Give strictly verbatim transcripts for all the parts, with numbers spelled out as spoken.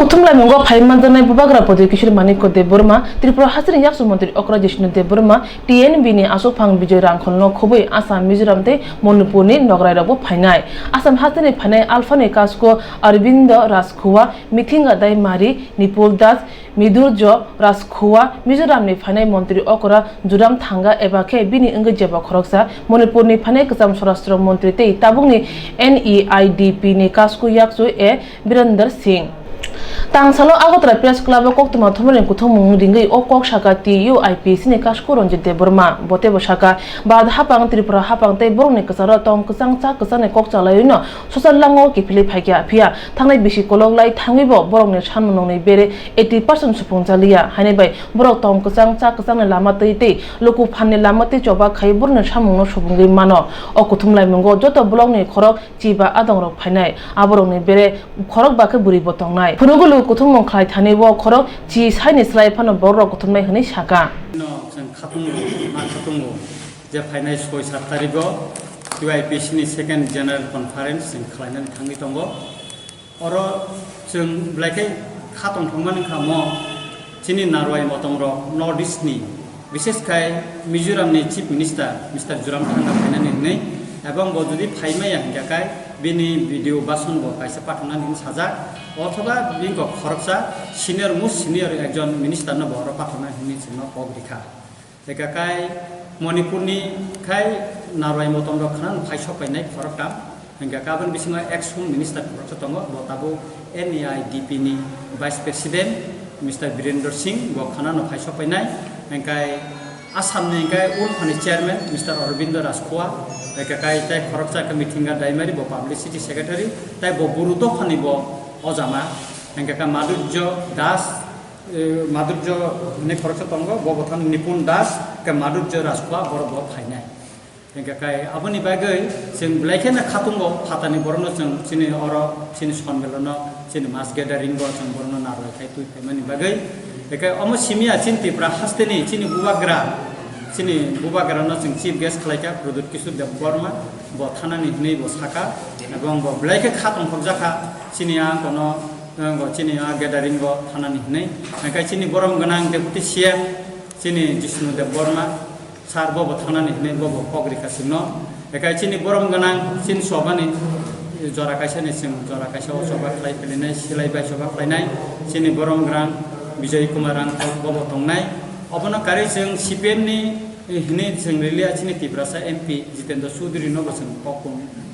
Kuthum laimungo phai manjaknai Bubagra Pradyot Kishore Manikya Debbarma, Tripura hasteni yakchu montri okra Jishnu Debbarma, T N B ni aswkphang Bijoy Rangkholno khobwi Assam, Mizoram tei Manipurni nograirokbo phainai. Assam hasteni phainai Alphani Kasko, Arvindo Rajkhua, Mithinga Daimari, Nipul Das, Midurjo Rajkhua, Mizoramni phainai montri okra Joram Thanga eba khe bini wngwi jeba khoroksa, Manipurni phainai kwcham Swarashtra montri tei tabukni N E I D P ni Kasko yakchu A Birender Singh. Tangsalo Agartala Press Club o koktwma thumani kuthumung ringwi o kok saka T U I P C ni Kasko Ranjit Debbarma. Bo teibo saka, Bharat haphang, Tripura haphang tei borokni kwcharo tong kwchang cha kwchangni kok chalaiwino social lango kiphilwi phaikha. Phiya thangnai bisi kolok lai thangwibo borokni sanmung nokni bere eighty percent supung jaliya. Haini bai borok tong kwchang cha kwchangni lama twi tei luku phanni lama twi choba khai borokni samungno supungwi mano. O kuthum laimungo joto blockni khorok chiba adongrok phainai. Aborokni bere khorok ba khe bwrwibo tongnai. Phunugulu kuthumung khlai thani bo khorok chi saini slai phano bororok kuthumnai hwnwi saka. No, chwng khatungo, ma khatungo. Je phainai soi sat tarigo T U I P C ni second general conference chwng khlainani thangwi tongo. Oro chwng belai khe kha tongthokmani wngkha mo chini narwai motom rok North East ni, bishes khai Mizoram ni Chief Minister Mister Joram Thanga phainani hwnwi, ebong bo jodi phai maya hwnkha khe bini video bason bo kaisa pathaknani hwnwi sajak, othoba bini kok khoroksa senior most senior ekjon minister no bo oro pathaknani hwnwi chwngno kok rikha. Eka kai Manipurni khai narwai motom rok khna phai sok painai khoroktham. Hingke kabon bisingo ex home minister khoroksa tongo, bo tabuk N E I D P ni vice president Mister Birendra Singh bo khna no phai sok painai. Hingkai Assam ni hingkai ulphani chairman Mister Aurobindo Rajkhua, hingke kai tai khoroksa khe Mithinga Daimari bo publicity secretary, tai bo buru dophani bo ojama, hingke ka Madhurjo Das, Eh, Madhurjo hinwi khoroksa tongo, bo bo thang Nipun Das, khe Madhurjo Rajkhua, borok bo phainai. Hingkha khe aboni bagwi chwng belai kheno khatungo, phatani borokno chwng chini oro, chini sonmelono, chini mass gathering o chwng borokno narwai khai twi phaimani bagwi. Hingkhe omo simiya chini Tripura hasteni, chini bubagra, chini bubagrano chwng chief guest khlaikha Pradyot Kishore Debbarma, bo thanani hinwi bo sakha, ebong bo belai khe kha tongthokjakha, chini ang kono Ang bo chini a gathering o thanani hinwi. Hingkhe chini borom gwnang Deputy C M, chini Jishnu Debbarma, sir bo bo thanani hinwi bo bo kok rikha chwngno. Hingkhe chini borom gwnang chini sobani jora kaisa ni chwng jora kaisa o soba khlai phainai, silai bai soba khlainai. Chini borom gwnang Bijoy Kumar Rangkhol bo bo tongnai. Obono karwi chwng C P M ni hinwi chwng rwliya chini Tiprasa M P Jitendra Chaudhary no bo chwng kok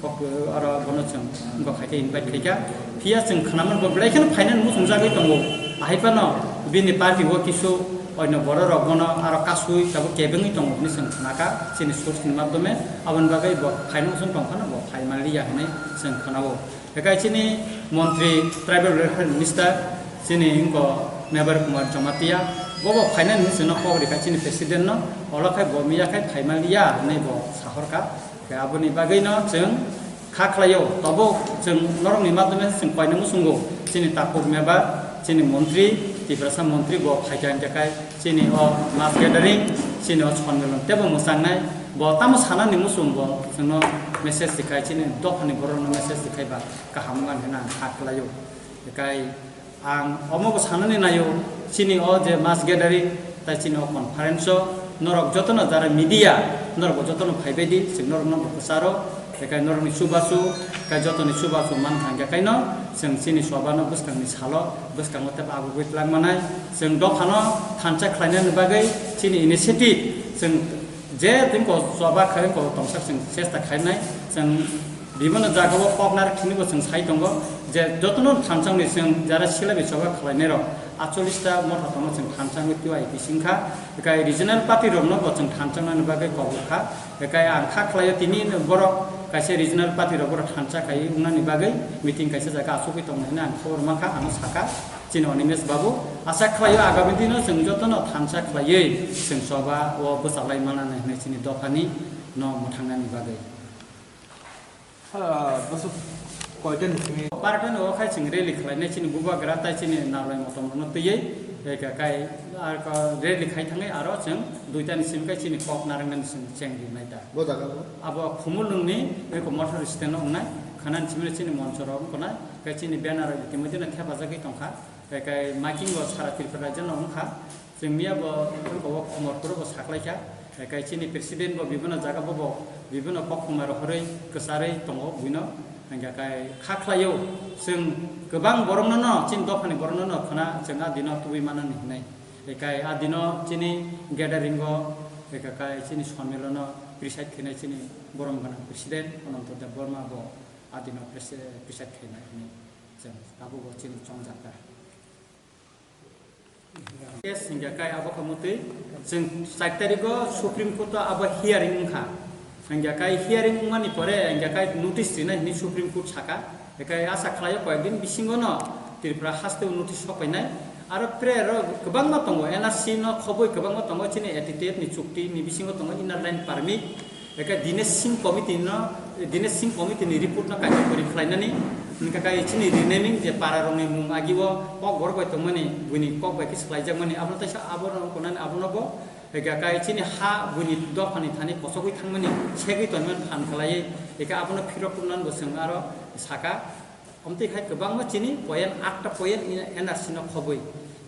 kok aro bono chwng wngkha khaikhe invite khaikha. Phiya chwng khwnamani bo belai kheno phainani muchungjagwi tongo. Ahai phano bini party o kisu oino bororok bono aro kasui tabuk kebengwi tongo hwnwi chwng khnakha chini source ni madhyome. Aboni bagwi bo phaina muchung tongphano bo phai manliya hwnwi chwng khnao. Hingkhe chini montri tribal welfare minister chini wngkha Mevar Kumar Jamatia, bo bo phainani hinwi chwngno kok rikha chini president no, olo khai bo miya khai phai manliya hwnwi bo sahorkha. Hingkhe aboni bagwino chwng kha khlaio, tobo chwng norokni madhyome chwng koina muchungo chini Takur Mevar, chini montri, Tiprasa montri bo phaikha hingkhe khai chini o mass gathering, chini o sonmilon teibo mwchangnai, bo tamo sanani muchung bo chwngno message rikhai, chini dophani borokno message rikhai ba. Kaham wngkha hwnwi ang kha khlaio. Hingkhe ang omo bo sanani naio, chini o je mass gathering, tai chini o conference o norok jotono jara media, norok bo jotono phaibai di, chwng norokno bo kwcharo, hingkhe norokni chubachu, hingkhe jotoni chubachu mankha hingkhe kaino chwng chini sobano bwskangni salo, bwskango tei agugwi twlang manai, chwng dophano thansa khlainani bagwi chini initiative, chwng je tongkho choba khai tongsa chwng chesta khainai, chwng Bibino jagao kok narwk thwngwi bo chwng sai tongo je jotono thansa ni chwng jara silaibai choba khlainai rok aatchollish ta motha tongma chwng thansa wngwi twi ai bising kha. Hwnkhe regional party rokno bo chwng thansa wngnani bagwi kok rwkha. Hwnkhe ang kha khlaio tini borok kaisa regional party rok borok thansa khai wngnani bagwi meeting kaisa jaga achugwi tongo hwnwi ang khobor mankha, ano sakha chini Animesh babu. Acha khlaio agami dino chwng jotono thansa khlaiwi chwng choba o bwchalai manani hwnwi chini dophani no mwthangnani bagwi. Ah, bwswk koita ni simi? Party ni o khai chwng rally khlainai chini bubagra tai chini narwai motom rokno twiwi, eka kai ar ko rally khai thangwi aro chwng duita ni simi khai chini kok narwknani chwng cheng rinai ta. Bo jaga bo? Abo Khumulwng ni eko motor stand o wngnai, khana ni simi chini moncho rok wngnai, Khe chini banner rok itimodheno thepajagwi tongkha. Khe, khe miking bo sara Tripura rajyo no wngkha. Chwng miya bo, bo Komorpuro bo saklaikha. Khe, khe chini president bo bibino jaga bo, bo bibino kok khumai rohorwi kwcharwi tongo buino. Hingkha khe kha khlaio, chwng kwbang borokno no, chini dophani borokno no khwna chwng a dino tubui manani hinwi. Khe, khe a dino chini gathering o, khe, khe chini sonmilono preside khainai chini borom gwnang president Ananto Debbarma bo a dino presi-, preside khainai hinwi chwng tabuk bo chini chongjak kha. Yes, hingkha khe abo khe mutwi chwng char tarikh o Supreme Court o abo hearing wngkha. Hingkha khe hearing wngmani pore hingkha khe notice rinai hinwi Supreme Court saka. Hingkha khe asa khlaio koyek din bisingo no Tripura haste o notice sopainai. Aro prayer o kwbangma tongo, N R C no khobwi kwbangma tongo, chini A T T F ni chukti ni bisingo tongo, Inner Line Permit. Eka Dinesh Singh Committee no, Dinesh Singh Committee ni report no kaisa kwrwi khlainani, hingkha khe chini renaming je para rokni mung agi o kok borok bai tongmani, buini kok bai khe swlaijakmani, abono teisa abono konani abono bo, eka khe chini ha buini dophani thani kochogwi thangmani, segwi tongmani phan khlaiwi, eka abono phirok tubunani bo chwng aro saka. Omtwi khai kwbangma chini point, atta point N R C no khobwi.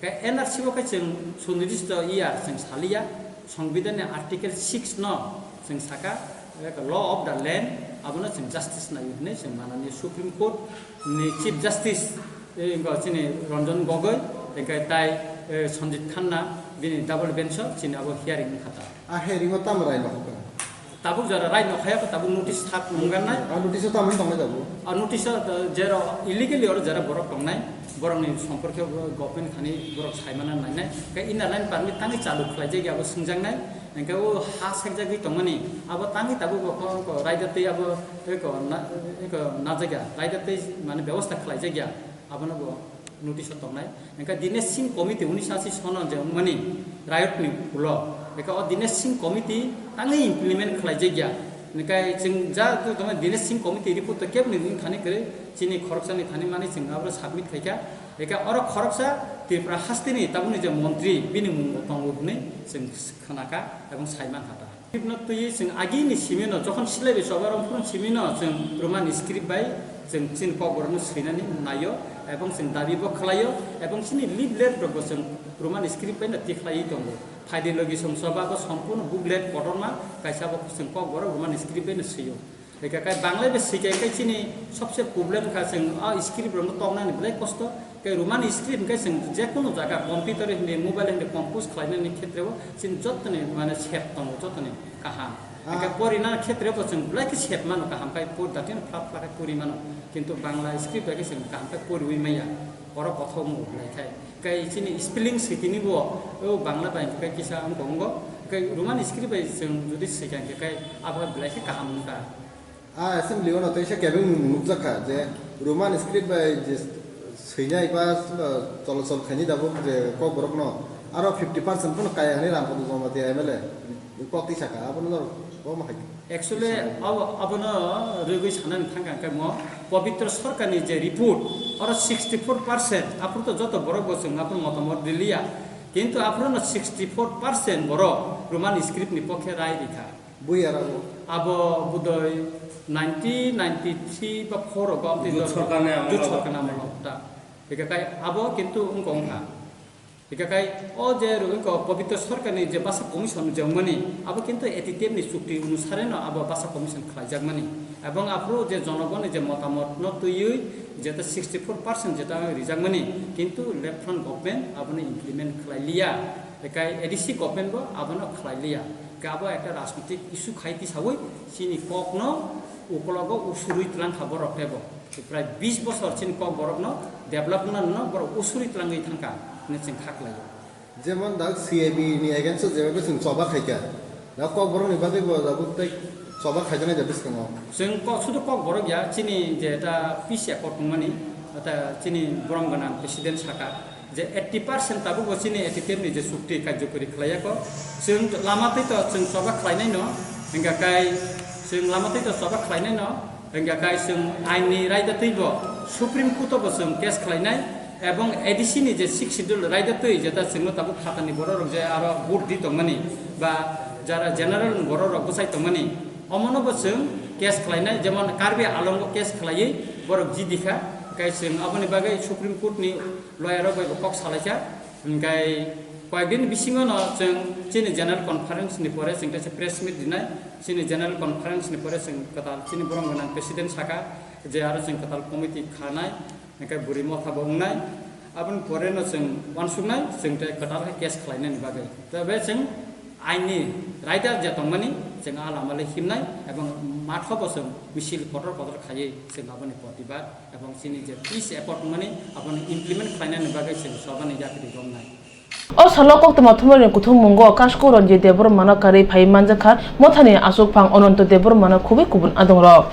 Khe N R C bo khe chwng suniristho year chwng saliya, Songbidan ni Article six no chwng saka, eh, law of the land, abono chwng justice naio hinwi chwng manani Supreme Court ni Chief Justice, eh, wngkha chini Ranjan Gogoi, hingkhe tai, eh, Sanjit Khanna bini double bench o chini abo hearing wngkha ta. A hearing o tamo raino hokha? Tabuk jora right no khaya khe tabuk notice thak nunggan nai. A notice o tamo tongnai tabuk? A notice o, uh, jera illegally oro jera borok tongnai, borokni somporke government thani borok saimana nainai. Khe inner line permit tangwi chalu khlaijak ya abo swngjaknai. Hingkhe o ha sekjagwi tongmani abo tangwi tabuk bo ko, ko raida tei abo, eko na, eko najak ya. Raida tei mane bebosta khlaijak ya. Abono bo notice o tongnai. Hingkhe Dinesh Singh Committee unisho ashi sono je wngmani riot ni ulo. Hingkhe o Dinesh Singh Committee tangwi implement khlaijak ya. Hingkhe chwng ja tu tongmani Dinesh Singh Committee report to kebni wng thani kwrwi chini khoroksani thani mani chwng abo submit khaikha. Hingkhe oro khoroksa Tripura hasteni tabukni je montri bini mung bo tongo hwnwi chwng khnakha ebong saimankha ta. Script no twiwi chwng agini simino, jokhon silaibai choba rok phuru simino chwng Roman script bai chwng chini kokborok no swinani naio, ebong chwng dabi bo khlaio, ebong chini leaflet rok bo chwng Roman script bai no tikhlaiwi tongo. Phaidi logi chwng choba bo sompurno booklet kotorma kaisa bo chwng kokborok Roman script bai no swio. Hingkhe kai Bangla bai swikha khe chini sobse problem kha chwng a script rok no toknani belai kosto. Khe Roman script hwnkhe chwng jekunu jaga computer hindi, mobile hindi compose khlainani khetreo chini jottoni mane sep tongo, jottoni kaham. Ah. Hingkhe porina khetreo bo chwng belai khe sep mano, kaham khai por datin phla phla khe pori mano. Kintu Bangla script bai khe chwng kaham khai poriwi maya. Oro kothok wng belai khai. Kai chini spelling switini bo, o Bangla bai hingkhe kai kisa wng tongo. Kai Roman script bai chwng jodi swikha hingkhe kai abo belai khe kaham wngkha. A assembly o no teisa kebeng nukjak kha je Roman script bai je swinai ba cholo chol khainai tabuk je kokborok no aro fifty percent phano kaya hinwi Rampada Jamatia M L A kok twi saka abono no bo ma hai. Actually abo, abono rwgwi sanani thangkha hwnkhe mo Pabitra Sarkarni je report oro sixty four percent aphuru to joto borok bo chwng aphuru motamot riliya kintu aphuru no sixty four percent borok Roman script ni pokhe rai rikha. Bui arabo. Abo budoi nineteen ninety-three ba four rogo amtwi Jut dor-, sorkarni amolo. Jut sorkarni amolo ta. Hingkhe kai abo kintu wngkha wngkha. Hingkhe kai o je ro-, wngkha Pabitra Sarkarni je Basa Commission je wngmani, abo kintu A T T F ni chukti onusare no abo Basa Commission khlaijakmani. Ebong aphuru je jonogoni je motamot no twiwi jeta sixty four percent jeta rijakmani, kintu left front government abono implement khlai liya. Ekai A D C government bo abono khlai liya. Khe abo ekta rajnitik issue khai tisawi chini kokno ukologo usurwi twlang kha borok tebo. Prai bis bosor chini kok borokno development no borok usurwi twlangwi thangkha hwnwi chwng kha khlaio. Jemon da C A B ni against o jeba chwng choba khaikha. Da kok borokni bagwi bo da bwtwi choba khaijaknai da bwskango. Chwng kok, sudu kok borok ya, chini je ta peace accord tongmani, ta chini borom gwnang president saka. Je eighty percent tabuk bo chini A T T F ni je chukti karjokori khlaiya ko, chwng lama twi to chwng choba khlainai no, hingkha kai chwng lama twi to choba khlainai no, hingkha kai chwng ain ni raida twi bo Supreme Court o bo chwng case khlainai, ebong A D C ni je six schedule raida twi jeta chwngno tabuk phatani borok rok je aro vote di tongmani ba jara general ni borok rok bwsai tongmani, omono bo chwng case khlainai, jemon Karbi Anglong o case khlaiwi borok jidi kha, Hwnkhe chwng aboni bagwi Supreme Court ni lawyer rok bai bo kok salaijak. Hwnkhe koyekdin bisingo no chwng chini general conference ni pore chwng teisa press meet rinai. Chini general conference ni pore chwng kwtal chini borom gwnang president saka je aro chwng kwtal committee khanai, hwnkhe bwrwi motha bo wngnai. Aboni pore no chwng uansuknai, chwng tei kwtal khe case khlainani bagwi. Tei be chwng aini raida je tongmani chwng a lama le himnai, ebong mathobo chwng misil kotor kotor khaiwi chwng aboni protibad ebong chini je peace accord wngmani abono implement khlainani bagwi chwng sobani yakri romnai. O salo koktwma thumnairokni kuthummungo Kasko Ranjit Debbarmano karwi phaiwi manjakha mothani achukphang Ananto Debbarmano khubui kubun adongrok.